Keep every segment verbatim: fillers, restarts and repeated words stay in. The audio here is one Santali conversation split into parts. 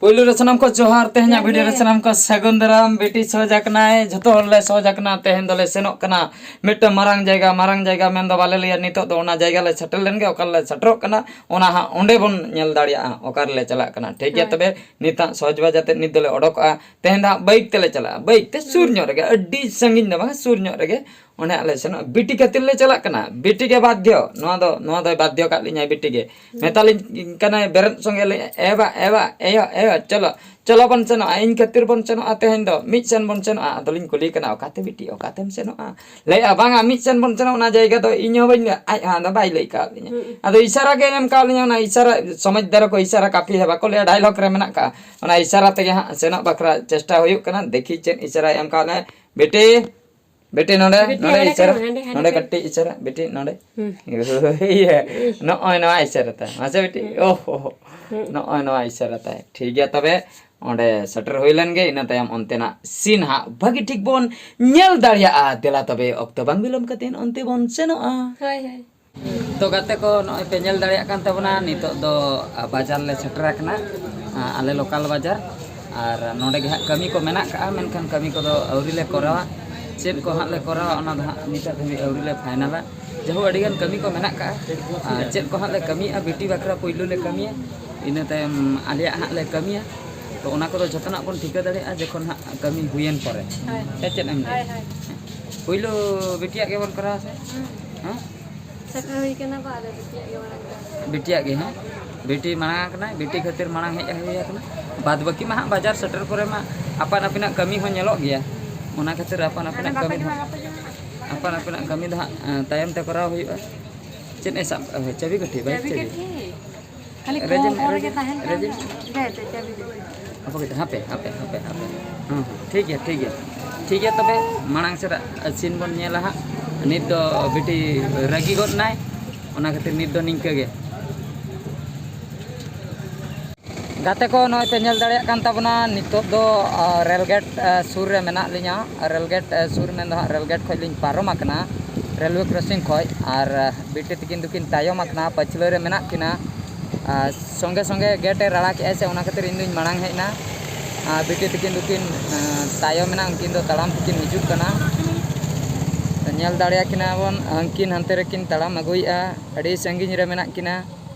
ᱯᱳᱭᱞᱳ ᱨᱮ ᱥᱟᱱᱟᱢ ᱠᱚ ᱡᱚᱦᱟᱨ᱾ ᱛᱮᱦᱮᱧᱟᱜ ᱡᱚᱦᱟᱨ ᱵᱷᱤᱰᱤᱭᱳ ᱨᱮ ᱜᱮ᱾ ᱥᱟᱱᱟᱢ ᱠᱚ ᱥᱟᱹᱜᱩᱱ ᱫᱟᱨᱟᱢ᱾ ᱵᱤᱴᱤ ᱥᱚᱦᱚᱡ ᱟᱠᱟᱱᱟᱭ, ᱡᱷᱚᱛᱚ ᱦᱚᱲ ᱞᱮ ᱥᱚᱦᱚᱡ ᱟᱠᱟᱱᱟ᱾ ᱛᱮᱦᱮᱧ ᱫᱚᱞᱮ ᱥᱮᱱᱚᱜ ᱠᱟᱱᱟ ᱢᱤᱫᱴᱟᱝ ᱢᱟᱨᱟᱝ ᱡᱟᱭᱜᱟ, ᱢᱟᱨᱟᱝ ᱡᱟᱭᱜᱟ ᱢᱮᱱᱫᱚ ᱵᱟᱞᱮ ᱞᱟᱹᱭᱟ, ᱱᱤᱛᱚᱜ ᱫᱚ ᱚᱱᱟ ᱡᱟᱭᱜᱟ ᱞᱮ ᱥᱮᱴᱮᱨ ᱞᱮᱱ ᱜᱮ, ᱚᱠᱟ ᱨᱮᱞᱮ ᱥᱮᱴᱮᱨᱚᱜ ᱠᱟᱱᱟ ᱚᱱᱟ ᱦᱟᱸᱜ ᱚᱸᱰᱮ ᱵᱚᱱ ᱧᱮᱞ ᱫᱟᱲᱮᱭᱟᱜᱼᱟ ᱚᱠᱟ ᱨᱮᱞᱮ ᱪᱟᱞᱟᱜ ᱠᱟᱱᱟ, ᱴᱷᱤᱠ ᱜᱮᱭᱟ? ᱦᱳᱭ᱾ ᱛᱚᱵᱮ ᱱᱤᱛ ᱦᱟᱸᱜ ᱥᱚᱦᱚᱡ ᱵᱟᱡᱟᱨ ᱛᱮ ᱱᱤᱛ ᱫᱚᱞᱮ ᱚᱰᱚᱠᱚᱜᱼᱟ᱾ ᱛᱮᱦᱮᱧ ᱫᱚ ᱦᱟᱸᱜ ᱵᱟᱭᱤᱠ ᱛᱮᱞᱮ ᱪᱟᱞᱟᱜᱼᱟ, ᱵᱟᱭᱤᱠ ᱛᱮ ᱥᱩᱨ ᱦᱩᱸ᱾ ᱧᱚᱜ ᱨᱮᱜᱮ, ᱟᱹᱰᱤ ᱥᱟᱺᱜᱤᱧ ᱫᱚ ᱵᱟᱝ, ᱥᱩᱨ ᱧᱚᱜ ᱨᱮᱜᱮ᱾ ᱚᱸᱰᱮ ᱦᱟᱸᱜ ᱞᱮ ᱥᱮᱱᱚᱜᱼᱟ᱾ ᱵᱤᱴᱤ ᱠᱷᱟᱹᱛᱤᱨ ᱞᱮ ᱪᱟᱞᱟᱜ ᱠᱟᱱᱟ, ᱵᱤᱴᱤ ᱜᱮ ᱵᱟᱫᱽᱫᱷᱚ᱾ ᱱᱚᱣᱟ ᱫᱚ, ᱱᱚᱣᱟ ᱫᱚᱭ ᱵᱟᱫᱽᱫᱷᱚ ᱠᱟᱜ ᱞᱤᱧᱟᱭ ᱵᱤᱴᱤ ᱜᱮ᱾ ᱦᱩᱸ᱾ ᱢᱮᱛᱟᱞᱤᱧ ᱠᱟᱱᱟᱭ ᱵᱮᱨᱮᱫ ᱥᱚᱸᱜᱮ ᱞᱮ, "ᱮ ᱵᱟ, ᱮ ᱵᱟ, ᱮ ᱭᱚ, ᱮ ᱭᱚ, ᱪᱚᱞᱚ, ᱪᱚᱞᱚ ᱵᱚᱱ ᱥᱮᱱᱚᱜᱼᱟ, ᱤᱧ ᱠᱷᱟᱹᱛᱤᱨ ᱵᱚᱱ ᱥᱮᱱᱚᱜᱼᱟ ᱛᱮᱦᱮᱧ ᱫᱚ, ᱢᱤᱫ ᱥᱮᱱ ᱵᱚᱱ ᱥᱮᱱᱚᱜᱼᱟ᱾" ᱟᱫᱚᱞᱤᱧ ᱠᱩᱞᱤ ᱠᱟᱱᱟ, "ᱚᱠᱟᱛᱮ ᱵᱤᱴᱤ, ᱚᱠᱟᱛᱮᱢ ᱥᱮᱱᱚᱜᱼᱟ?" ᱞᱟᱹᱭᱮᱜᱼᱟ, "ᱵᱟᱝᱟ, ᱢᱤᱫ ᱥᱮᱱ ᱵᱚᱱ ᱥᱮᱱᱚᱜᱼᱟ, ᱚᱱᱟ ᱡᱟᱭᱜᱟ ᱫᱚ ᱤᱧ ᱦᱚᱸ ᱵᱟᱹᱧ ᱞᱟᱹᱭ-" ᱟᱡ ᱦᱚᱸ ᱟᱫᱚ ᱵᱟᱭ ᱞᱟᱹᱭ ᱠᱟᱣᱟᱫ ᱞᱤᱧᱟ᱾ ᱦᱩᱸ᱾ ᱟᱫᱚ ᱤᱥᱟᱨᱟ ᱜᱮ ᱮᱢ ᱠᱟᱣᱟᱫ ᱞᱤᱧᱟ, ᱚᱱᱟ ᱤᱥᱟᱨᱟ, ᱥᱚᱢᱚᱡᱽᱫᱟᱨ ᱠᱚ ᱤᱥᱟᱨᱟ ᱠᱟᱯᱷᱤ ᱦᱮ ᱵᱟᱠᱚ ᱞᱟᱹᱭᱟ, ᱰᱟᱭᱞᱚᱜ ᱨᱮ ᱢᱮᱱᱟᱜ ᱠᱟᱜᱼᱟ, ᱚᱱᱟ ᱤᱥᱟᱨᱟ ᱛᱮᱜᱮ ᱦᱟᱸᱜ ᱥᱮᱱᱚᱜ ᱵᱟᱠᱷᱨᱟ ᱪᱮᱥᱴᱟ ᱦᱩᱭᱩᱜ ᱠᱟᱱᱟ᱾ ᱫᱮᱠᱷᱤ ᱪᱮᱫ ᱤᱥᱟᱨᱟᱭ ᱮᱢ ᱠᱟᱣᱟᱫ ᱞᱤᱧᱟ᱾ ᱵᱤᱴᱤ, ᱵᱤᱴᱤ ᱱᱚᱰᱮ, ᱵᱤᱴᱤ ᱱᱚᱰᱮ ᱦᱟᱸᱰᱮ ᱤᱥᱟᱨᱟ, ᱠᱷᱚᱱ, ᱦᱟᱸᱰᱮ, ᱦᱟᱸᱰᱮ ᱱᱚᱰᱮ ᱠᱷᱚᱱ᱾ ᱠᱟᱹᱴᱤᱡ ᱤᱥᱟᱨᱟ, ᱵᱤᱴᱤ ᱱᱚᱰᱮ᱾ ᱦᱩᱸ᱾ ᱤᱭᱟᱹ, ᱱᱚᱜᱼᱚᱭ ᱱᱚᱣᱟ ᱤᱥᱟᱨᱟ ᱛᱟᱭ, ᱢᱟᱥᱮ ᱵᱤᱴᱤ, ᱦᱩᱸ᱾ ᱳᱦ, ᱳᱦ, ᱦᱩᱸ᱾ ᱱᱚᱜᱼᱚᱭ ᱱᱚᱣᱟ ᱤᱥᱟᱨᱟ ᱛᱟᱭ, ᱴᱷᱤᱠ ᱜᱮᱭᱟ᱾ ᱛᱚᱵᱮ ᱚᱸᱰᱮ ᱥᱮᱴᱮᱨ ᱦᱩᱭ ᱞᱮᱱ ᱜᱮ, ᱤᱱᱟᱹ ᱛᱟᱭᱚᱢ ᱚᱱᱛᱮᱱᱟᱜ ᱥᱤᱱ ᱦᱟᱸᱜ ᱵᱷᱟᱹᱜᱤ ᱴᱷᱤᱠ ᱵᱚᱱ ᱧᱮᱞ ᱫᱟᱲᱮᱭᱟᱜᱼᱟ᱾ ᱫᱮᱞᱟ ᱛᱚᱵᱮ, ᱚᱠᱛᱚ ᱵᱟᱝ ᱵᱤᱞᱚᱢ ᱠᱟᱛᱮ ᱚᱱᱛᱮ ᱵᱚᱱ ᱥᱮᱱᱚᱜᱼᱟ᱾ ᱦᱳᱭ, ᱦᱳᱭ᱾ ᱛᱚ ᱜᱟᱛᱮ ᱠᱚ, ᱱᱚᱜᱼᱚᱭ ᱯᱮ ᱧᱮᱞ ᱫᱟᱲᱮᱭᱟᱜ ᱠᱟᱱ ᱛᱟᱵᱚᱱᱟ, ᱱᱤᱛᱚᱜ ᱫᱚ, ᱟ, ᱵᱟᱡᱟᱨ ᱞᱮ ᱥᱮᱴᱮᱨ ᱟᱠᱟᱱᱟ, ᱟ, ᱟᱞᱮ ᱞᱳᱠᱟᱞ ᱵᱟᱡᱟᱨ᱾ ᱟᱨ ᱱᱚᱰᱮ ᱜᱮ ᱦᱟᱸᱜ ᱠᱟᱹᱢᱤ ᱠᱚ ᱢᱮᱱᱟᱜ ᱠᱟᱜᱼᱟ, ᱢᱮᱱᱠᱷᱟᱱ ᱠᱟᱹᱢᱤ ᱠᱚᱫᱚ ᱟᱹᱣᱨᱤ ᱞᱮ ᱠᱚᱨᱟᱣᱟ᱾ ᱪᱮᱫ ᱠᱚ ᱦᱟᱸᱜ ᱞᱮ ᱠᱚᱨᱟᱣᱟ, ᱚᱱᱟ ᱫᱚ ᱦᱟᱸᱜ ᱱᱤᱛᱚᱜ ᱫᱷᱟᱹᱵᱤᱡ ᱟᱹᱣᱨᱤ ᱞᱮ ᱯᱷᱟᱭᱱᱟᱞᱟ᱾ ᱡᱟᱭᱦᱳᱠ, ᱟᱹᱰᱤᱜᱟᱱ ᱠᱟᱹᱢᱤ ᱠᱚ ᱢᱮᱱᱟᱜ ᱠᱟᱜᱼᱟ᱾ ᱟᱨ ᱪᱮᱫ ᱠᱚ ᱦᱟᱸᱜ ᱞᱮ ᱠᱟᱹᱢᱤᱭᱟ, ᱵᱤᱴᱤ ᱵᱟᱠᱷᱨᱟ ᱯᱳᱭᱞᱳ ᱞᱮ ᱠᱟᱹᱢᱤᱭᱟ, ᱤᱱᱟᱹ ᱛᱟᱭᱚᱢ ᱟᱞᱮᱭᱟᱜ ᱦᱟᱸᱜ ᱞᱮ ᱠᱟᱹᱢᱤᱭᱟ᱾ ᱛᱚ ᱚᱱᱟ ᱠᱚᱫᱚ ᱡᱷᱚᱛᱚᱱᱟᱜ ᱵᱚᱱ ᱴᱷᱤᱠᱟᱹ ᱫᱟᱲᱮᱭᱟᱜᱼᱟ ᱡᱚᱠᱷᱚᱱ ᱦᱟᱸᱜ ᱠᱟᱹᱢᱤ ᱦᱩᱭᱮᱱ ᱯᱚᱨᱮ᱾ ᱦᱳᱭ᱾ ᱥᱮ ᱪᱮᱫ ᱮᱢ ᱞᱟᱹᱭᱟ? ᱦᱳᱭ, ᱦᱳᱭ᱾ ᱯᱳᱭᱞᱳ ᱵᱤᱴᱤᱭᱟᱜ ᱜᱮᱵᱚᱱ ᱠᱚᱨᱟᱣᱟ ᱥᱮ? ᱦᱩᱸ᱾ ᱦᱮᱸ? ᱥᱮᱴᱮᱨ ᱦᱩᱭ ᱠᱟᱱᱟ ᱵᱚ, ᱟᱫᱚ ᱵᱤᱴᱤᱭᱟᱜ ᱜᱮ ᱢᱟᱲᱟᱝ ᱠᱚᱨᱟᱣᱟ᱾ ᱵᱤᱴᱤᱭᱟᱜ ᱜᱮ, ᱦᱮᱸ? ᱵᱤᱴᱤ ᱢᱟᱲᱟᱝ ᱟᱠᱟᱱᱟᱭ, ᱵᱤᱴᱤ ᱠᱷᱟᱹᱛᱤᱨ ᱢᱟᱲᱟᱝ ᱦᱮᱡ ᱦᱩᱭ ᱟᱠᱟᱱᱟ᱾ ᱵᱟᱫ ᱵᱟᱹᱠᱤ ᱢᱟ ᱦᱟᱸᱜ ᱵᱟᱡᱟᱨ ᱥᱮᱴᱮᱨ ᱯᱚᱨᱮ ᱢᱟ ᱟᱯᱟᱱ ᱟᱹᱯᱤᱱᱟᱜ ᱠᱟᱹᱢᱤ ᱦᱚᱸ ᱧᱮᱞᱚᱜ ᱜᱮᱭᱟ᱾ ᱚᱱᱟ ᱠᱷᱟᱹᱛᱤᱨ ᱟᱯᱟᱱ ᱟᱹᱯᱤᱱᱟᱜ ᱠᱟᱹᱢᱤ ᱫᱚ ᱦᱟᱸᱜ, ᱟᱯᱟᱱ ᱟᱹᱯᱤᱱᱟᱜ ᱠᱟᱹᱢᱤ ᱫᱚ ᱦᱟᱸᱜ, ᱮᱸ, ᱛᱟᱭᱚᱢ ᱛᱮ ᱠᱚᱨᱟᱣ ᱦᱩᱭᱩᱜᱼᱟ᱾ ᱪᱮᱫ ᱮ ᱥᱟᱵ ᱠᱟᱜᱼᱟ? ᱪᱟᱹᱵᱤ ᱠᱟᱹᱴᱷᱤ, ᱵᱟᱭᱤᱠ ᱪᱟᱹᱵᱤ ᱪᱟᱹᱵᱤ? ᱠᱟᱹᱴᱷᱤ? ᱠᱷᱟᱹᱞᱤ ᱨᱮᱡᱤᱱ, ᱠᱚᱞ ᱨᱮᱜᱮ ᱨᱮᱡᱤᱱ, ᱛᱟᱦᱮᱱ ᱠᱟᱱ ᱨᱮᱡᱤᱱ᱾ ᱫᱚ᱾ ᱫᱮ, ᱫᱮ, ᱪᱟᱹᱵᱤ ᱫᱮ᱾ ᱦᱟᱯᱮ ᱠᱟᱹᱴᱤᱡ, ᱦᱟᱯᱮ, ᱦᱟᱯᱮ, ᱦᱟᱯᱮ, ᱦᱟᱯᱮ᱾ ᱦᱮᱸ, ᱦᱮᱸ, ᱴᱷᱤᱠ ᱜᱮᱭᱟ, ᱴᱷᱤᱠ ᱜᱮᱭᱟ᱾ ᱴᱷᱤᱠ ᱜᱮᱭᱟ, ᱛᱚᱵᱮ ᱢᱟᱲᱟᱝ ᱥᱮᱫᱟᱜ ᱥᱤᱱ ᱵᱚᱱ ᱧᱮᱞᱟ ᱦᱟᱸᱜ᱾ ᱱᱤᱛ ᱫᱚ ᱵᱤᱴᱤ ᱨᱟᱹᱜᱤ ᱜᱚᱫ ᱱᱟᱭ, ᱚᱱᱟ ᱠᱷᱟᱹᱛᱤᱨ ᱱᱤᱛ ᱫᱚ ᱱᱤᱝᱠᱟᱹ ᱜᱮ᱾ ᱜᱟᱛᱮ ᱠᱚ, ᱱᱚᱜᱼᱚᱭ ᱯᱮ ᱧᱮᱞ ᱫᱟᱲᱮᱭᱟᱜ ᱠᱟᱱ ᱛᱟᱵᱚᱱᱟ, ᱱᱤᱛᱚᱜ ᱫᱚ, ᱟ, ᱨᱮᱞ ᱜᱮᱴ, ᱟ, ᱥᱩᱨ ᱨᱮ ᱢᱮᱱᱟᱜ ᱞᱤᱧᱟ᱾ ᱨᱮᱞ ᱜᱮᱴ, ᱟ, ᱥᱩᱨ ᱢᱮᱱᱫᱚ ᱦᱟᱸᱜ ᱨᱮᱞ ᱜᱮᱴ ᱠᱷᱚᱡ ᱞᱤᱧ ᱯᱟᱨᱚᱢ ᱟᱠᱟᱱᱟ, ᱨᱮᱞᱣᱮ ᱠᱨᱚᱥᱤᱝ ᱠᱷᱚᱡ᱾ ᱟᱨ, ᱟ, ᱵᱤᱴᱤ ᱛᱤᱠᱤᱱ ᱫᱚᱠᱤᱱ ᱛᱟᱭᱚᱢ ᱟᱠᱟᱱᱟ, ᱯᱟᱹᱪᱷᱞᱟᱹ ᱨᱮ ᱢᱮᱱᱟᱜ ᱠᱤᱱᱟ᱾ ᱟᱨ ᱥᱚᱸᱜᱮ ᱥᱚᱸᱜᱮ ᱜᱮᱴ ᱮ ᱨᱟᱲᱟ ᱠᱮᱜᱼᱟᱭ ᱥᱮ, ᱚᱱᱟ ᱠᱷᱟᱹᱛᱤᱨ ᱤᱧ ᱫᱩᱧ ᱢᱟᱲᱟᱝ ᱦᱮᱡ ᱮᱱᱟ᱾ ᱟᱨ ᱵᱤᱴᱤ ᱛᱟᱹᱠᱤᱱ ᱫᱚᱠᱤᱱ, ᱟᱸ, ᱛᱟᱭᱚᱢ ᱮᱱᱟ, ᱩᱱᱠᱤᱱ ᱫᱚ ᱛᱟᱲᱟᱢ ᱛᱮᱠᱤᱱ ᱦᱤᱡᱩᱜ ᱠᱟᱱᱟ᱾ ᱧᱮᱞ ᱫᱟᱲᱮᱭᱟᱠᱤᱱᱟ ᱵᱚᱱ, ᱩᱱᱠᱤᱱ ᱦᱟᱱᱛᱮ ᱨᱮᱠᱤᱱ ᱛᱟᱲᱟᱢ ᱟᱹᱜᱩᱭᱮᱫᱼᱟ, ᱟᱹᱰᱤ ᱥᱟᱺᱜᱤᱧ ᱨᱮ ᱢᱮᱱᱟᱜ ᱠᱤᱱᱟ᱾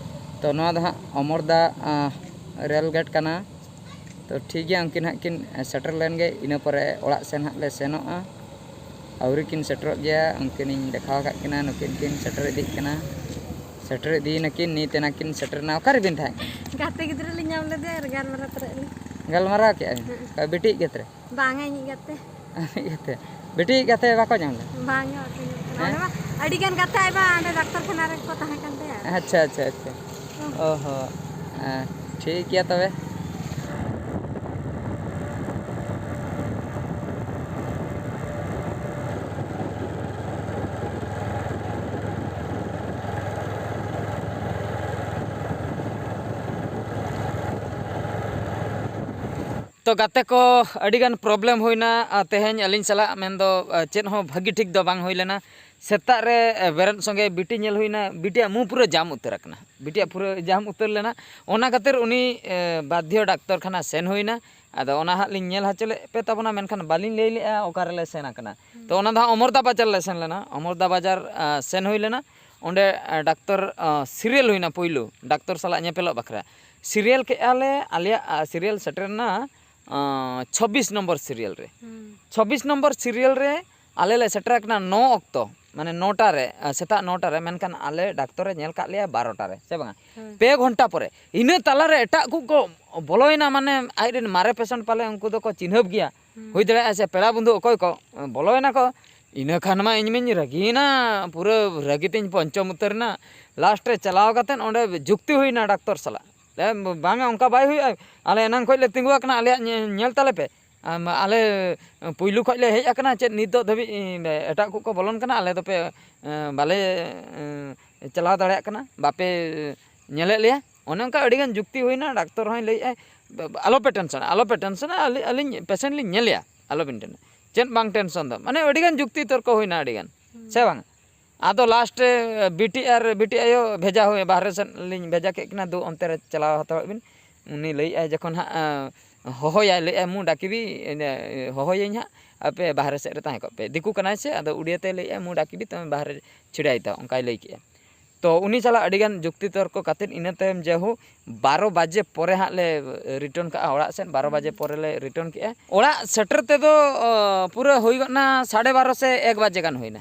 ᱛᱚ, ᱱᱚᱣᱟ ᱫᱚ ᱦᱟᱸᱜ ᱚᱢᱚᱨᱫᱟ, ᱟᱸ, ᱨᱮᱞ ᱜᱮᱴ ᱠᱟᱱᱟ᱾ ᱛᱚ, ᱴᱷᱤᱠ ᱜᱮᱭᱟ, ᱩᱱᱠᱤᱱ ᱦᱟᱸᱜ ᱠᱤᱱ ᱥᱮᱴᱮᱨ ᱞᱮᱱ ᱜᱮ, ᱤᱱᱟᱹ ᱯᱚᱨᱮ ᱚᱲᱟᱜ ᱥᱮᱱ ᱦᱟᱸᱜ ᱞᱮ ᱥᱮᱱᱚᱜᱼᱟ᱾ ᱟᱹᱣᱨᱤ ᱠᱤᱱ ᱥᱮᱴᱮᱨᱚᱜ ᱜᱮᱭᱟ, ᱩᱱᱠᱤᱱᱤᱧ ᱫᱮᱠᱷᱟᱣ ᱟᱠᱟᱫ ᱠᱤᱱᱟ, ᱱᱩᱠᱤᱱ ᱠᱤᱱ ᱥᱮᱴᱮᱨ ᱤᱫᱤᱜ ᱠᱟᱱᱟ᱾ ᱥᱮᱴᱮᱨ ᱤᱫᱤᱭᱮᱱᱟᱠᱤᱱ, ᱱᱤᱛ ᱮᱱᱟ ᱠᱤᱱ ᱥᱮᱴᱮᱨ ᱮᱱᱟ᱾ ᱚᱠᱟ ᱨᱮᱵᱤᱱ ᱛᱟᱦᱮᱸ ᱠᱟᱱᱟ? ᱜᱟᱛᱮ ᱜᱤᱫᱽᱨᱟᱹ ᱞᱤᱧ ᱧᱟᱢ ᱞᱮᱫᱮᱭᱟ ᱟᱨ ᱜᱟᱞᱢᱟᱨᱟᱣ ᱛᱚᱨᱟ ᱞᱤᱧ᱾ ᱜᱟᱞᱢᱟᱨᱟᱣ ᱠᱮᱜᱼᱟ ᱵᱤᱱ? ᱦᱮᱸ᱾ ᱚᱠᱟ ᱵᱤᱴᱤ ᱜᱟᱛᱮ ᱨᱮ? ᱵᱟᱝᱟ, ᱤᱧᱤᱡ ᱜᱟᱛᱮ᱾ ᱤᱧᱤᱡ ᱜᱟᱛᱮ᱾ ᱵᱤᱴᱤ ᱜᱟᱛᱮ ᱵᱟᱠᱚ ᱧᱟᱢ ᱞᱮᱫ? ᱵᱟᱝᱟ, ᱵᱟᱠᱚ ᱧᱟᱢ ᱞᱮᱫ᱾ ᱦᱮᱸ? ᱚᱸᱰᱮ ᱢᱟ ᱟᱹᱰᱤ ᱜᱟᱱ ᱜᱟᱛᱮ ᱟᱡ ᱢᱟ ᱚᱸᱰᱮ ᱰᱟᱠᱛᱚᱨ ᱠᱷᱟᱱᱟ ᱨᱮᱠᱚ ᱛᱟᱦᱮᱸ ᱠᱟᱱ ᱛᱟᱭᱟ᱾ ᱟᱪᱪᱷᱟ, ᱟᱪᱪᱷᱟ, ᱟᱪᱪᱷᱟ᱾ ᱚ᱾ ᱚ ᱦᱚᱸ᱾ ᱦᱮᱸ, ᱴᱷᱤᱠ ᱜᱮᱭᱟ ᱛᱚᱵᱮ᱾ ᱛᱚ ᱜᱟᱛᱮ ᱠᱚ, ᱟᱹᱰᱤᱜᱟᱱ problem ᱦᱩᱭᱱᱟ, ᱟᱨ ᱛᱮᱦᱮᱧ ᱟᱹᱞᱤᱧ ᱥᱟᱞᱟᱜ ᱢᱮᱱᱫᱚ, ᱟᱨ ᱪᱮᱫ ᱦᱚᱸ ᱵᱷᱟᱹᱜᱤ ᱴᱷᱤᱠ ᱫᱚ ᱵᱟᱝ ᱦᱩᱭ ᱞᱮᱱᱟ᱾ ᱥᱮᱛᱟᱜ ᱨᱮ, ᱮ, ᱵᱮᱨᱮᱫ ᱥᱚᱸᱜᱮ ᱵᱤᱴᱤ ᱧᱮᱞ ᱦᱩᱭᱱᱟ, ᱵᱤᱴᱤᱭᱟᱜ ᱢᱩ ᱯᱩᱨᱟᱹ ᱡᱟᱢ ᱩᱛᱟᱹᱨ ᱟᱠᱟᱱᱟ, ᱵᱤᱴᱤᱭᱟᱜ ᱯᱩᱨᱟᱹ ᱡᱟᱢ ᱩᱛᱟᱹᱨ ᱞᱮᱱᱟ᱾ ᱚᱱᱟ ᱠᱷᱟᱹᱛᱤᱨ ᱩᱱᱤ, ᱮ, ᱵᱟᱫᱽᱫᱷᱚ ᱰᱟᱠᱛᱚᱨ ᱠᱷᱟᱱᱟ ᱥᱮᱱ ᱦᱩᱭᱱᱟ᱾ ᱟᱫᱚ ᱚᱱᱟ ᱦᱟᱸᱜ ᱞᱤᱧ ᱧᱮᱞ ᱦᱚᱪᱚ ᱞᱮᱫ ᱯᱮ ᱛᱟᱵᱚᱱᱟ, ᱢᱮᱱᱠᱷᱟᱱ ᱵᱟᱹᱞᱤᱧ ᱞᱟᱹᱭ ᱞᱮᱫᱼᱟ ᱚᱠᱟ ᱨᱮᱞᱮ ᱥᱮᱱ ᱟᱠᱟᱱᱟ᱾ ᱛᱚ ᱚᱱᱟ ᱫᱚ ᱦᱟᱸᱜ ᱚᱢᱚᱨᱫᱟ ᱵᱟᱡᱟᱨ ᱞᱮ ᱥᱮᱱ ᱞᱮᱱᱟ, ᱚᱢᱚᱨᱫᱟ ᱵᱟᱡᱟᱨ, ᱟ, ᱥᱮᱱ ᱦᱩᱭ ᱞᱮᱱᱟ᱾ ᱚᱸᱰᱮ, ᱟ, ᱰᱟᱠᱛᱚᱨ, ᱟ, serial ᱦᱩᱭᱱᱟ, ᱯᱩᱭᱞᱩ ᱰᱟᱠᱛᱚᱨ ᱥᱟᱞᱟᱜ ᱧᱮᱯᱮᱞᱚᱜ ᱵᱟᱠᱷᱨᱟ᱾ Serial ᱠᱮᱜᱼᱟ ᱞᱮ, ᱟᱞᱮᱭᱟᱜ, ᱟ, serial ᱥᱮᱴᱮᱨ ᱮᱱᱟ, ᱟ, ᱪᱷᱚᱵᱵᱤᱥ ᱱᱚᱢᱵᱚᱨ serial ᱨᱮ᱾ ᱦᱩᱸ᱾ ᱪᱷᱚᱵᱵᱤᱥ ᱱᱚᱢᱵᱚᱨ serial ᱨᱮ ᱟᱞᱮ ᱞᱮ ᱥᱮᱴᱮᱨ ᱟᱠᱟᱱᱟ ᱱᱚ ᱚᱠᱛᱚ, ᱢᱟᱱᱮ ᱱᱚᱴᱟ ᱨᱮ, ᱟ, ᱥᱮᱛᱟᱜ ᱱᱚᱴᱟ ᱨᱮ, ᱢᱮᱱᱠᱷᱟᱱ ᱟᱞᱮ ᱰᱟᱠᱛᱚᱨᱮ ᱧᱮᱞ ᱠᱟᱜ ᱞᱮᱭᱟ ᱵᱟᱨᱚᱴᱟ ᱨᱮ, ᱥᱮ ᱵᱟᱝᱟ? ᱦᱳᱭ᱾ ᱯᱮ ᱜᱷᱚᱱᱴᱟ ᱯᱚᱨᱮ᱾ ᱤᱱᱟᱹ ᱛᱟᱞᱟᱨᱮ ᱮᱴᱟᱜ ᱠᱚ ᱠᱚ ᱵᱚᱞᱚᱭᱮᱱᱟ, ᱢᱟᱱᱮ ᱟᱡᱨᱮᱱ ᱢᱟᱨᱮ patient ᱯᱟᱞᱮ ᱩᱱᱠᱩ ᱫᱚᱠᱚ ᱪᱤᱱᱦᱟᱹᱯ ᱜᱮᱭᱟ᱾ ᱦᱩᱸ᱾ ᱦᱩᱭ ᱫᱟᱲᱮᱭᱟᱜᱼᱟ ᱥᱮ ᱯᱮᱲᱟ ᱵᱚᱱᱫᱷᱩ ᱚᱠᱚᱭ ᱠᱚ, ᱵᱚᱞᱚᱭᱮᱱᱟ ᱠᱚ᱾ ᱤᱱᱟᱹ ᱠᱷᱟᱱ ᱢᱟ ᱤᱧ ᱢᱟᱧ ᱨᱟᱹᱜᱤᱭᱮᱱᱟ, ᱯᱩᱨᱟᱹ ᱨᱟᱹᱜᱤ ᱛᱤᱧ ᱯᱚᱧᱪᱚᱢ ᱩᱛᱟᱹᱨᱮᱱᱟ᱾ Last ᱨᱮ ᱪᱟᱞᱟᱣ ᱠᱟᱛᱮᱫ ᱚᱸᱰᱮ ᱡᱩᱠᱛᱤ ᱦᱩᱭᱱᱟ ᱰᱟᱠᱛᱚᱨ ᱥᱟᱞᱟᱜ᱾ ᱞᱟᱹᱭ, "ᱵᱟᱝᱟ, ᱚᱱᱠᱟ ᱵᱟᱭ ᱦᱩᱭᱩᱜᱼᱟ, ᱟᱞᱮ ᱮᱱᱟᱝ ᱠᱷᱚᱱ ᱞᱮ ᱛᱤᱸᱜᱩ ᱟᱠᱟᱱᱟ, ᱟᱞᱮᱭᱟᱜ ᱧᱮ-, ᱧᱮᱞ ᱛᱟᱞᱮ ᱯᱮ᱾ ᱟᱢ, ᱟᱞᱮ ᱯᱩᱭᱞᱩ ᱠᱷᱚᱱ ᱞᱮ ᱦᱮᱡ ᱟᱠᱟᱱᱟ, ᱪᱮᱫ ᱱᱤᱛᱚᱜ ᱫᱷᱟᱹᱵᱤᱡ, ᱮ, ᱮᱴᱟᱜ ᱠᱚᱠᱚ ᱵᱚᱞᱚᱱ ᱠᱟᱱᱟ, ᱟᱞᱮ ᱫᱚᱯᱮ, ᱮ, ᱵᱟᱞᱮ, ᱮ, ᱪᱟᱞᱟᱣ ᱫᱟᱲᱮᱭᱟᱜ ᱠᱟᱱᱟ, ᱵᱟᱯᱮ ᱧᱮᱞᱮᱫ ᱞᱮᱭᱟ?" ᱚᱱᱮ ᱚᱱᱠᱟ ᱟᱹᱰᱤᱜᱟᱱ ᱡᱩᱠᱛᱤ ᱦᱩᱭᱱᱟ᱾ ᱰᱟᱠᱛᱚᱨ ᱦᱚᱸᱭ ᱞᱟᱹᱭᱮᱫᱼᱟᱭ, "ᱵᱟ-, ᱵᱟ-, ᱟᱞᱚᱯᱮ ᱴᱮᱱᱥᱚᱱᱟ, ᱟᱞᱚᱯᱮ ᱴᱮᱱᱥᱚᱱᱟ, ᱟᱹᱞᱤᱧ, ᱟᱹᱞᱤᱧ patient ᱞᱤᱧ ᱧᱮᱞᱮᱭᱟ, ᱟᱞᱚᱵᱤᱱ ᱴᱮᱱ-, ᱪᱮᱫ ᱵᱟᱝ ᱴᱮᱱᱥᱚᱱ ᱫᱚ?" ᱢᱟᱱᱮ ᱟᱹᱰᱤᱜᱟᱱ ᱡᱩᱠᱛᱤ ᱛᱚᱨᱠᱚ ᱦᱩᱭᱱᱟ, ᱟᱹᱰᱤᱜᱟᱱ, ᱦᱩᱸ᱾ ᱥᱮ ᱵᱟᱝ? ᱟᱫᱚ ᱞᱟᱥᱴ ᱨᱮ ᱵᱤᱴᱤ ᱟᱨ ᱵᱤᱴᱤ ᱟᱭᱳ ᱵᱷᱮᱡᱟ ᱦᱩᱭ, ᱵᱟᱦᱨᱮ ᱥᱮᱫ ᱞᱤᱧ ᱵᱷᱮᱡᱟ ᱠᱮᱫ ᱠᱤᱱᱟ, ᱫᱩ ᱚᱱᱛᱮ ᱨᱮ ᱪᱟᱞᱟᱣ ᱦᱟᱛᱟᱲᱚᱜ ᱵᱤᱱ᱾ ᱩᱱᱤ ᱞᱟᱹᱭᱮᱫᱼᱟᱭ ᱡᱚᱠᱷᱚᱱ ᱦᱟᱸᱜ ᱦᱚᱦᱚᱭᱟᱭ, ᱞᱟᱹᱭᱮᱫᱼᱟᱭ, "ᱢᱩ ᱰᱟᱠᱤᱵᱤ, ᱦᱚᱦᱚᱭᱟᱹᱧ ᱦᱟᱸᱜ, ᱟᱯᱮ ᱵᱟᱦᱨᱮ ᱥᱮᱫ ᱨᱮ ᱛᱟᱦᱮᱸ ᱠᱚᱜ ᱯᱮ", ᱫᱤᱠᱩ ᱠᱟᱱᱟᱭ ᱥᱮ, ᱟᱫᱚ ᱩᱲᱤᱭᱟᱹ ᱛᱮ ᱞᱟᱹᱭᱮᱫᱼᱟᱭ, "ᱢᱩ ᱰᱟᱠᱤᱵᱤ, ᱛᱚᱢᱮ ᱵᱟᱦᱨᱮ ᱪᱷᱤᱰᱟᱭᱤᱛᱟ", ᱚᱱᱠᱟᱭ ᱞᱟᱹᱭ ᱠᱮᱫᱼᱟ᱾ ᱛᱚ ᱩᱱᱤ ᱥᱟᱞᱟᱜ ᱟᱹᱰᱤᱜᱟᱱ ᱡᱩᱠᱛᱤ ᱛᱚᱨᱠᱚ ᱠᱟᱛᱮᱫ ᱤᱱᱟᱹ ᱛᱟᱭᱚᱢ ᱡᱮᱦᱳ ᱵᱟᱨᱚ ᱵᱟᱡᱮ ᱯᱚᱨᱮ ᱦᱟᱸᱜ ᱞᱮ ᱨᱤᱴᱟᱨᱱ ᱠᱟᱜᱼᱟ ᱚᱲᱟᱜ ᱥᱮᱫ, ᱵᱟᱨᱚ ᱵᱟᱡᱮ ᱯᱚᱨᱮ ᱞᱮ ᱨᱤᱴᱟᱨᱱ ᱠᱮᱜᱼᱟ᱾ ᱚᱲᱟᱜ ᱥᱮᱴᱮᱨ ᱛᱮᱫᱚ ᱚ, ᱯᱩᱨᱟᱹ ᱦᱩᱭ ᱜᱚᱫ ᱱᱟ ᱥᱟᱲᱮ ᱵᱟᱨᱚ ᱥᱮ ᱮᱠ ᱵᱟᱡᱮ ᱜᱟᱱ ᱦᱩᱭᱱᱟ᱾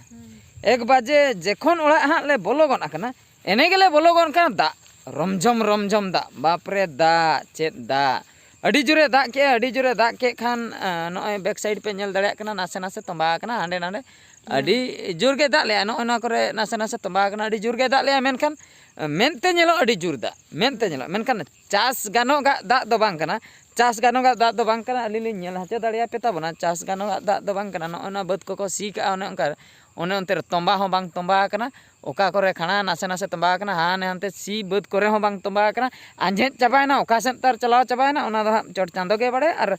ᱮᱠ ᱵᱟᱡᱮ ᱡᱮᱠᱷᱚᱱ ᱚᱲᱟᱜ ᱦᱟᱸᱜ ᱞᱮ ᱵᱚᱞᱚ ᱜᱚᱫ ᱟᱠᱟᱱᱟ, ᱮᱱᱮ ᱜᱮᱞᱮ ᱵᱚᱞᱚ ᱜᱚᱫ ᱠᱟᱱᱟ ᱫᱟᱜ, ᱨᱚᱢᱡᱷᱚᱢ ᱨᱚᱢᱡᱷᱚᱢ ᱫᱟᱜ, ᱵᱟᱯᱨᱮ ᱫᱟᱜ, ᱪᱮᱫ ᱫᱟᱜ! ᱟᱹᱰᱤ ᱡᱳᱨᱮ ᱫᱟᱜ ᱠᱮᱜᱼᱟ, ᱟᱹᱰᱤ ᱡᱳᱨᱮ ᱫᱟᱜ ᱠᱮᱫ ᱠᱷᱟᱱ ᱱᱚᱜᱼᱚᱭ ᱵᱮᱠ ᱥᱟᱭᱤᱰ ᱯᱮ ᱧᱮᱞ ᱫᱟᱲᱮᱭᱟᱜ ᱠᱟᱱᱟ, ᱱᱟᱥᱮ ᱱᱟᱥᱮ ᱛᱚᱸᱵᱟ ᱟᱠᱟᱱᱟ ᱦᱟᱸᱰᱮ ᱱᱟᱰᱮ᱾ ᱟᱹᱰᱤ ᱡᱳᱨ ᱜᱮ ᱫᱟᱜ ᱞᱮᱜᱼᱟ, ᱱᱚᱜᱼᱚᱭ ᱱᱚᱣᱟ ᱠᱚᱨᱮ ᱱᱟᱥᱮ ᱱᱟᱥᱮ ᱛᱚᱸᱵᱟ ᱟᱠᱟᱱᱟ, ᱟᱹᱰᱤ ᱡᱳᱨ ᱜᱮ ᱫᱟᱜ ᱞᱮᱜᱼᱟ᱾ ᱢᱮᱱᱠᱷᱟᱱ ᱢᱮᱱᱛᱮ ᱧᱮᱞᱚᱜ ᱟᱹᱰᱤ ᱡᱳᱨ ᱫᱟᱜ, ᱢᱮᱱᱛᱮ ᱧᱮᱞᱚᱜ, ᱢᱮᱱᱠᱷᱟᱱ ᱪᱟᱥ ᱜᱟᱱᱚᱜᱟᱜ ᱫᱟᱜ ᱫᱚ ᱵᱟᱝ ᱠᱟᱱᱟ᱾ ᱪᱟᱥ ᱜᱟᱱᱚᱜᱟᱜ ᱫᱟᱜ ᱫᱚ ᱵᱟᱝ ᱠᱟᱱᱟ᱾ ᱟᱹᱞᱤᱧ ᱞᱤᱧ ᱧᱮᱞ ᱦᱚᱪᱚ ᱫᱟᱲᱮᱭᱟᱯᱮ ᱛᱟᱵᱚᱱᱟ, ᱪᱟᱥ ᱜᱟᱱᱚᱜᱟᱜ ᱫᱟᱜ ᱫᱚ ᱵᱟᱝ ᱠᱟᱱᱟ᱾ ᱱᱚᱜᱼᱚᱭ ᱱᱚᱣᱟ ᱵᱟᱹᱫᱽ ᱠᱚᱠᱚ ᱥᱤ ᱠᱟᱜᱼᱟ, ᱚᱱᱮ ᱚᱱᱠᱟ, ᱚᱱᱮ ᱚᱱᱛᱮ ᱨᱮ ᱛᱚᱸᱵᱟ ᱦᱚᱸ ᱵᱟᱝ ᱛᱚᱸᱵᱟ ᱟᱠᱟᱱᱟ, ᱚᱠᱟ ᱠᱚᱨᱮ ᱠᱷᱟᱱᱟ ᱱᱟᱥᱮ ᱱᱟᱥᱮ ᱛᱚᱸᱵᱟ ᱟᱠᱟᱱᱟ, ᱦᱟᱱᱮ ᱦᱟᱱᱛᱮ ᱥᱤ ᱵᱟᱹᱫᱽ ᱠᱚᱨᱮ ᱦᱚᱸ ᱵᱟᱝ ᱛᱚᱸᱵᱟ ᱟᱠᱟᱱᱟ, ᱟᱸᱡᱮᱫ ᱪᱟᱵᱟᱭᱮᱱᱟ, ᱚᱠᱟ ᱥᱮᱫ ᱛᱟᱨ ᱪᱟᱞᱟᱣ ᱪᱟᱵᱟᱭᱮᱱᱟ, ᱚᱱᱟ ᱫᱚ ᱦᱟᱸᱜ ᱪᱚᱴ ᱪᱟᱸᱫᱚ ᱜᱮ ᱵᱟᱲᱟᱭᱟ᱾ ᱟᱨ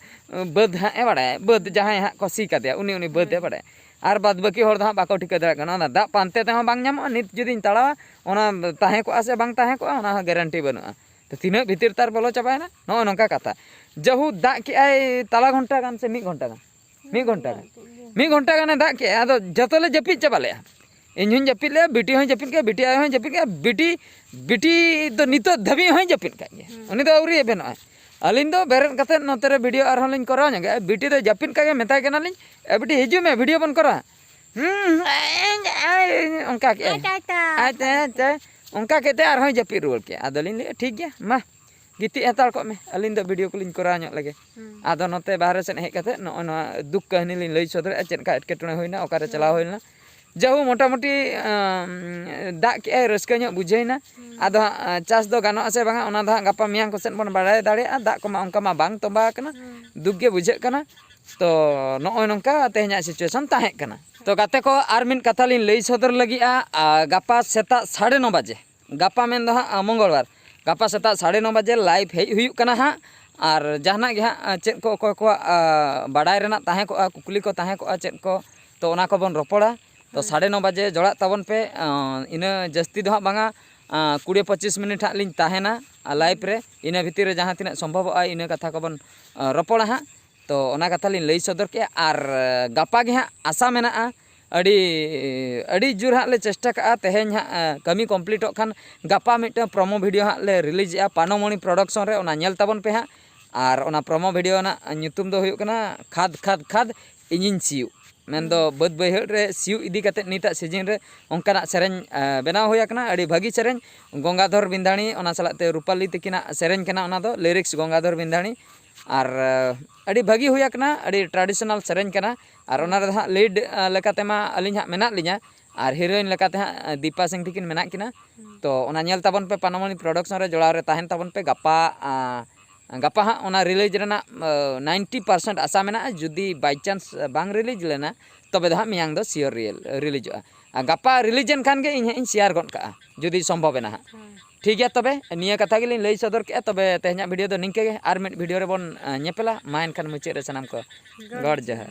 ᱵᱟᱹᱫᱽ ᱦᱟᱸᱜ ᱮ ᱵᱟᱲᱟᱭᱟ, ᱵᱟᱹᱫᱽ ᱡᱟᱦᱟᱸᱭ ᱦᱟᱸᱜ ᱠᱚ ᱥᱤ ᱠᱟᱫᱮᱭᱟ, ᱩᱱᱤ ᱩᱱᱤ ᱵᱟᱹᱫᱽ ᱮ ᱵᱟᱲᱟᱭᱟ᱾ ᱟᱨ ᱵᱟᱫᱽ ᱵᱟᱹᱠᱤ ᱦᱚᱲ ᱫᱚ ᱦᱟᱸᱜ ᱵᱟᱠᱚ ᱴᱷᱤᱠᱟᱹ ᱫᱟᱲᱮᱭᱟᱜ ᱠᱟᱱᱟ᱾ ᱚᱱᱟ ᱫᱟᱜ ᱯᱟᱱᱛᱮ ᱛᱮᱦᱚᱸ ᱵᱟᱝ ᱧᱟᱢᱚᱜᱼᱟ, ᱱᱤᱛ ᱡᱩᱫᱤᱧ ᱛᱟᱲᱟᱣᱟ, ᱚᱱᱟ ᱛᱟᱦᱮᱸ ᱠᱚᱜᱼᱟ ᱥᱮ ᱵᱟᱝ ᱛᱟᱦᱮᱸ ᱠᱚᱜᱼᱟ, ᱚᱱᱟ ᱦᱚᱸ ᱜᱮᱨᱮᱱᱴᱤ ᱵᱟᱹᱱᱩᱜᱼᱟ᱾ ᱛᱚ ᱛᱤᱱᱟᱹᱜ ᱵᱷᱤᱛᱤᱨ ᱛᱟᱨ ᱵᱚᱞᱚ ᱪᱟᱵᱟᱭᱮᱱᱟ, ᱱᱚᱜᱼᱚ ᱱᱚᱝᱠᱟ ᱠᱟᱛᱷᱟ᱾ ᱡᱟᱹᱦᱩ ᱫᱟᱜ ᱠᱮᱜᱼᱟᱭ ᱛᱟᱞᱟ ᱜᱷᱚᱱᱴᱟ ᱜᱟᱱ ᱥᱮ ᱢᱤᱫ ᱜᱷᱚᱱᱴᱟ ᱜᱟᱱ, ᱢᱤᱫ ᱜᱷᱚᱱᱴᱟ ᱜᱟᱱ, ᱢᱤᱫ ᱜᱷᱚᱱᱴᱟ ᱜᱟᱱᱮ ᱫᱟᱜ ᱠᱮᱜᱼᱟ᱾ ᱟᱫᱚ ᱡᱚᱛᱚ ᱞᱮ ᱡᱟᱹᱯᱤᱫ ᱪᱟᱵᱟ ᱞᱮᱜᱼᱟ᱾ ᱤᱧ ᱦᱚᱸᱧ ᱡᱟᱹᱯᱤᱫ ᱞᱮᱜᱼᱟ, ᱵᱤᱴᱤ ᱦᱚᱸᱭ ᱡᱟᱹᱯᱤᱫ ᱠᱮᱜᱼᱟ, ᱵᱤᱴᱤ ᱟᱭᱳ ᱦᱚᱸᱭ ᱡᱟᱹᱯᱤᱫ ᱠᱮᱜᱼᱟ, ᱵᱤᱴᱤ, ᱵᱤᱴᱤ ᱫᱚ ᱱᱤᱛᱚᱜ ᱫᱷᱟᱹᱵᱤᱡ ᱦᱚᱸᱭ ᱡᱟᱹᱯᱤᱫ ᱠᱟᱜ ᱜᱮᱭᱟ᱾ ᱩᱱᱤ ᱫᱚ ᱟᱹᱣᱨᱤ ᱮᱵᱷᱮᱱᱚᱜᱼᱟᱭ᱾ ᱟᱹᱞᱤᱧ ᱫᱚ ᱵᱮᱨᱮᱫ ᱠᱟᱛᱮᱫ ᱱᱚᱛᱮ ᱨᱮ ᱵᱷᱤᱰᱤᱭᱳ ᱟᱨᱦᱚᱸ ᱞᱤᱧ ᱠᱚᱨᱟᱣ ᱧᱚᱜᱮᱜᱼᱟ᱾ ᱵᱤᱴᱤ ᱫᱚ ᱡᱟᱹᱯᱤᱫ ᱠᱟᱜ ᱜᱮ, ᱢᱮᱛᱟᱭ ᱠᱟᱱᱟᱞᱤᱧ, "ᱮ ᱵᱤᱴᱤ, ᱦᱤᱡᱩᱜ ᱢᱮ, ᱵᱷᱤᱰᱤᱭᱳ ᱵᱚᱱ ᱠᱚᱨᱟᱣᱟ᱾" ᱦᱩᱸ, ᱚᱱᱠᱟ ᱠᱮᱜᱼᱟᱭ᱾ ᱟᱪᱪᱷᱟ, ᱟᱪᱪᱷᱟ᱾ ᱟᱪᱪᱷᱟ, ᱟᱪᱪᱷᱟ᱾ ᱚᱱᱠᱟ ᱠᱮᱫ ᱛᱮ ᱟᱨᱦᱚᱸᱭ ᱡᱟᱹᱯᱤᱫ ᱨᱩᱣᱟᱹᱲ ᱠᱮᱜᱼᱟ᱾ ᱟᱫᱚᱞᱤᱧ ᱞᱟᱹᱭᱮᱫᱼᱟ, "ᱴᱷᱤᱠ ᱜᱮᱭᱟ, ᱢᱟ, ᱜᱤᱛᱤᱡ ᱦᱟᱛᱟᱲ ᱠᱚᱜ ᱢᱮ, ᱟᱹᱞᱤᱧ ᱫᱚ ᱵᱷᱤᱰᱤᱭᱳ ᱠᱚᱞᱤᱧ ᱠᱚᱨᱟᱣ ᱧᱚᱜ ᱞᱮᱜᱮ᱾" ᱟᱫᱚ ᱱᱚᱛᱮ ᱵᱟᱦᱨᱮ ᱥᱮᱫ ᱦᱮᱡ ᱠᱟᱛᱮᱫ ᱱᱚᱜᱼᱚᱭ ᱱᱚᱣᱟ ᱫᱩᱠ ᱠᱟᱹᱦᱱᱤ ᱞᱤᱧ ᱞᱟᱹᱭ ᱥᱚᱫᱚᱨᱮᱫᱼᱟ, ᱪᱮᱫ ᱞᱮᱠᱟ ᱮᱴᱠᱮᱴᱚᱬᱮ ᱦᱩᱭᱱᱟ, ᱚᱠᱟᱨᱮ ᱪᱟᱞᱟᱣ ᱦᱩᱭ ᱞᱮᱱᱟ᱾ ᱡᱟᱹᱦᱩ ᱢᱚᱴᱟᱢᱩᱴᱤ, ᱟᱸ, ᱫᱟᱜ ᱠᱮᱜᱼᱟᱭ, ᱨᱟᱹᱥᱠᱟᱹ ᱧᱚᱜ ᱵᱩᱡᱷᱟᱹᱣᱮᱱᱟ᱾ ᱟᱫᱚ ᱦᱟᱸᱜ, ᱟᱸ, ᱪᱟᱥ ᱫᱚ ᱜᱟᱱᱚᱜᱼᱟ ᱥᱮ ᱵᱟᱝᱟ, ᱚᱱᱟ ᱫᱚ ᱦᱟᱸᱜ ᱜᱟᱯᱟ ᱢᱮᱭᱟᱝ ᱠᱚ ᱥᱮᱫ ᱵᱚᱱ ᱵᱟᱲᱟᱭ ᱫᱟᱲᱮᱭᱟᱜᱼᱟ᱾ ᱫᱟᱜ ᱠᱚᱢᱟ ᱚᱱᱠᱟ ᱢᱟ ᱵᱟᱝ ᱛᱚᱸᱵᱟ ᱟᱠᱟᱱᱟ᱾ ᱫᱩᱠ ᱜᱮ ᱵᱩᱡᱷᱟᱹᱜ ᱠᱟᱱᱟ᱾ ᱛᱚ ᱱᱚᱜᱼᱚᱭ ᱱᱚᱝᱠᱟ ᱛᱮᱦᱮᱧᱟᱜ situation ᱛᱟᱦᱮᱸ ᱠᱟᱱᱟ᱾ ᱛᱚ ᱜᱟᱛᱮ ᱠᱚ, ᱟᱨ ᱢᱤᱫ ᱠᱟᱛᱷᱟ ᱞᱤᱧ ᱞᱟᱹᱭ ᱥᱚᱫᱚᱨ ᱞᱟᱹᱜᱤᱫᱼᱟ, ᱟᱨ ᱜᱟᱯᱟ ᱥᱮᱛᱟᱜ ᱥᱟᱲᱮ ᱱᱚ ᱵᱟᱡᱮ, ᱜᱟᱯᱟ ᱢᱮᱱ ᱫᱚ ᱦᱟᱸᱜ, ᱟᱸ, ᱢᱚᱝᱜᱚᱞᱵᱟᱨ, ᱜᱟᱯᱟ ᱥᱮᱛᱟᱜ ᱥᱟᱲᱮ ᱱᱚ ᱵᱟᱡᱮ ᱞᱟᱭᱤᱵᱷ ᱦᱮᱡ ᱦᱩᱭᱩᱜ ᱠᱟᱱᱟ ᱦᱟᱸᱜ᱾ ᱟᱨ ᱡᱟᱦᱟᱱᱟᱜ ᱜᱮ ᱦᱟᱸᱜ, ᱟᱸ, ᱪᱮᱫ ᱠᱚ ᱚᱠᱚᱭ ᱠᱚᱣᱟᱜ, ᱟᱸ, ᱵᱟᱰᱟᱭ ᱨᱮᱱᱟᱜ ᱛᱟᱦᱮᱸ ᱠᱚᱜᱼᱟ, ᱠᱩᱠᱞᱤ ᱠᱚ ᱛᱟᱦᱮᱸ ᱠᱚᱜᱼᱟ ᱪᱮᱫ ᱠᱚ, ᱛᱚ ᱚᱱᱟ ᱠᱚᱵᱚᱱ ᱨᱚᱯᱚᱲᱟ᱾ ᱛᱚ ᱥᱟᱲᱮ ᱱᱚ ᱵᱟᱡᱮ ᱡᱚᱲᱟᱜ ᱛᱟᱵᱚᱱ ᱯᱮ᱾ ᱟᱸ, ᱤᱱᱟᱹ ᱡᱟᱹᱥᱛᱤ ᱫᱚ ᱦᱟᱸᱜ ᱵᱟᱝᱟ, ᱟᱸ, ᱠᱩᱲᱤ ᱯᱚᱸᱪᱤᱥ ᱢᱤᱱᱤᱴ ᱦᱟᱸᱜ ᱞᱤᱧ ᱛᱟᱦᱮᱱᱟ ᱞᱟᱭᱤᱵᱷ ᱨᱮ᱾ ᱤᱱᱟᱹ ᱵᱷᱤᱛᱤᱨ ᱨᱮ ᱡᱟᱦᱟᱸ ᱛᱤᱱᱟᱹᱜ ᱥᱚᱢᱵᱷᱚᱵᱚᱜᱼᱟ, ᱤᱱᱟᱹ ᱠᱟᱛᱷᱟ ᱠᱚᱵᱚᱱ, ᱟᱸ, ᱨᱚᱯᱚᱲᱟ ᱦᱟᱸᱜ᱾ ᱛᱚ ᱚᱱᱟ ᱠᱟᱛᱷᱟ ᱞᱤᱧ ᱞᱟᱹᱭ ᱥᱚᱫᱚᱨ ᱠᱮᱜᱼᱟ᱾ ᱟᱨ, ᱟᱸ, ᱜᱟᱯᱟ ᱜᱮ ᱦᱟᱸᱜ ᱟᱥᱟ ᱢᱮᱱᱟᱜᱼᱟ, ᱟᱹᱰᱤ, ᱟᱹᱰᱤ ᱡᱳᱨ ᱦᱟᱸᱜ ᱞᱮ ᱪᱮᱥᱴᱟ ᱠᱟᱜᱼᱟ᱾ ᱛᱮᱦᱮᱧ ᱦᱟᱸᱜ, ᱟᱸ, ᱠᱟᱹᱢᱤ ᱠᱚᱢᱯᱞᱤᱴᱚᱜ ᱠᱷᱟᱱ ᱜᱟᱯᱟ ᱢᱤᱫᱴᱟᱝ ᱯᱨᱚᱢᱳ ᱵᱷᱤᱰᱤᱭᱳ ᱦᱟᱸᱜ ᱞᱮ ᱨᱤᱞᱤᱡᱮᱜᱼᱟ ᱯᱟᱱᱚᱢᱚᱬᱤ ᱯᱨᱚᱰᱟᱠᱥᱚᱱ ᱨᱮ, ᱚᱱᱟ ᱧᱮᱞ ᱛᱟᱵᱚᱱ ᱯᱮ ᱦᱟᱸᱜ᱾ ᱟᱨ ᱚᱱᱟ ᱯᱨᱚᱢᱳ ᱵᱷᱤᱰᱤᱭᱳ ᱨᱮᱱᱟᱜ ᱧᱩᱛᱩᱢ ᱫᱚ ᱦᱩᱭᱩᱜ ᱠᱟᱱᱟ ᱠᱷᱟᱫᱽ ᱠᱷᱟᱫᱽ ᱠᱷᱟᱫᱽ ᱤᱧᱤᱧ ᱥᱤᱭᱳᱜ᱾ ᱢᱮᱱᱫᱚ ᱵᱟᱹᱫᱽ ᱵᱟᱹᱭᱦᱟᱹᱲ ᱨᱮ ᱥᱤᱭᱳᱜ ᱤᱫᱤ ᱠᱟᱛᱮᱫ ᱱᱤᱛᱟᱜ ᱥᱤᱡᱤᱱ ᱨᱮ ᱚᱱᱠᱟᱱᱟᱜ ᱥᱮᱨᱮᱧ, ᱮ, ᱵᱮᱱᱟᱣ ᱦᱩᱭ ᱟᱠᱟᱱᱟ᱾ ᱟᱹᱰᱤ ᱵᱷᱟᱹᱜᱤ ᱥᱮᱨᱮᱧ, ᱜᱚᱝᱜᱟᱫᱷᱚᱨ ᱵᱤᱱᱫᱷᱟᱬᱤ, ᱚᱱᱟ ᱥᱟᱞᱟᱜ ᱛᱮ ᱨᱩᱯᱟᱞᱤ ᱛᱤᱠᱤᱱᱟᱜ ᱥᱮᱨᱮᱧ ᱠᱟᱱᱟ᱾ ᱚᱱᱟ ᱫᱚ ᱞᱤᱨᱤᱠᱥ ᱜᱚᱝᱜᱟᱫᱷᱚᱨ ᱵᱤᱱᱫᱷᱟᱬᱤ᱾ ᱟᱨ, ᱮ, ᱟᱹᱰᱤ ᱵᱷᱟᱹᱜᱤ ᱦᱩᱭ ᱟᱠᱟᱱᱟ, ᱟᱹᱰᱤ ᱴᱨᱟᱰᱤᱥᱚᱱᱟᱞ ᱥᱮᱨᱮᱧ ᱠᱟᱱᱟ᱾ ᱟᱨ ᱚᱱᱟ ᱨᱮᱫᱚ ᱦᱟᱸᱜ ᱞᱤᱰ, ᱮ, ᱞᱮᱠᱟᱛᱮ ᱢᱟ ᱟᱹᱞᱤᱧ ᱦᱟᱸᱜ ᱢᱮᱱᱟᱜ ᱞᱤᱧᱟ, ᱟᱨ ᱦᱤᱨᱳᱭᱤᱱ ᱞᱮᱠᱟᱛᱮ ᱦᱟᱸᱜ, ᱮ, ᱫᱤᱯᱟ ᱥᱤᱝ ᱛᱤᱠᱤᱱ ᱢᱮᱱᱟᱜ ᱠᱤᱱᱟ᱾ ᱛᱚ ᱚᱱᱟ ᱧᱮᱞ ᱛᱟᱵᱚᱱ ᱯᱮ ᱯᱟᱱᱟᱢᱚᱬᱤ ᱯᱨᱚᱰᱟᱠᱥᱚᱱ ᱨᱮ, ᱡᱚᱲᱟᱣ ᱨᱮ ᱛᱟᱦᱮᱱ ᱛᱟᱵᱚᱱ ᱯᱮ᱾ ᱜᱟᱯᱟ, ᱟ, ᱜᱟᱯᱟ ᱦᱟᱸᱜ ᱚᱱᱟ ᱨᱤᱞᱤᱡᱽ ᱨᱮᱱᱟᱜ, ᱟ, ᱱᱟᱭᱤᱱᱴᱤ ᱯᱟᱨᱥᱮᱱᱴ ᱟᱥᱟ ᱢᱮᱱᱟᱜᱼᱟ᱾ ᱡᱩᱫᱤ ᱵᱟᱭ ᱪᱟᱱᱥ ᱵᱟᱝ ᱨᱤᱞᱤᱡᱽ ᱞᱮᱱᱟ, ᱛᱚᱵᱮ ᱫᱚ ᱦᱟᱸᱜ ᱢᱮᱭᱟᱝ ᱫᱚ ᱥᱤᱭᱳᱨ ᱨᱤᱞᱤᱡᱚᱜᱼᱟ᱾ ᱟᱨ ᱜᱟᱯᱟ ᱨᱤᱞᱤᱡᱽ ᱮᱱ ᱠᱷᱟᱱ ᱜᱮ ᱤᱧ ᱦᱟᱸᱜ ᱤᱧ ᱥᱮᱭᱟᱨ ᱜᱚᱫ ᱠᱟᱜᱼᱟ, ᱡᱩᱫᱤ ᱥᱚᱢᱵᱷᱚᱵ ᱮᱱᱟ ᱦᱟᱸᱜ᱾ ᱴᱷᱤᱠ ᱜᱮᱭᱟ, ᱛᱚᱵᱮ ᱱᱤᱭᱟᱹ ᱠᱟᱛᱷᱟ ᱜᱮᱞᱤᱧ ᱞᱟᱹᱭ ᱥᱚᱫᱚᱨ ᱠᱮᱜᱼᱟ᱾ ᱛᱚᱵᱮ ᱛᱮᱦᱮᱧᱟᱜ ᱵᱷᱤᱰᱤᱭᱳ ᱫᱚ ᱱᱤᱝᱠᱟᱹ ᱜᱮ, ᱟᱨ ᱢᱤᱫ ᱵᱷᱤᱰᱤᱭᱳ ᱨᱮᱵᱚᱱ, ᱟ, ᱧᱮᱯᱮᱞᱟ᱾ ᱢᱟ ᱮᱱᱠᱷᱟᱱ ᱢᱩᱪᱟᱹᱫ ᱨᱮ ᱥᱟᱱᱟᱢ ᱠᱚ ᱜᱚᱰ ᱡᱚᱦᱟᱨ᱾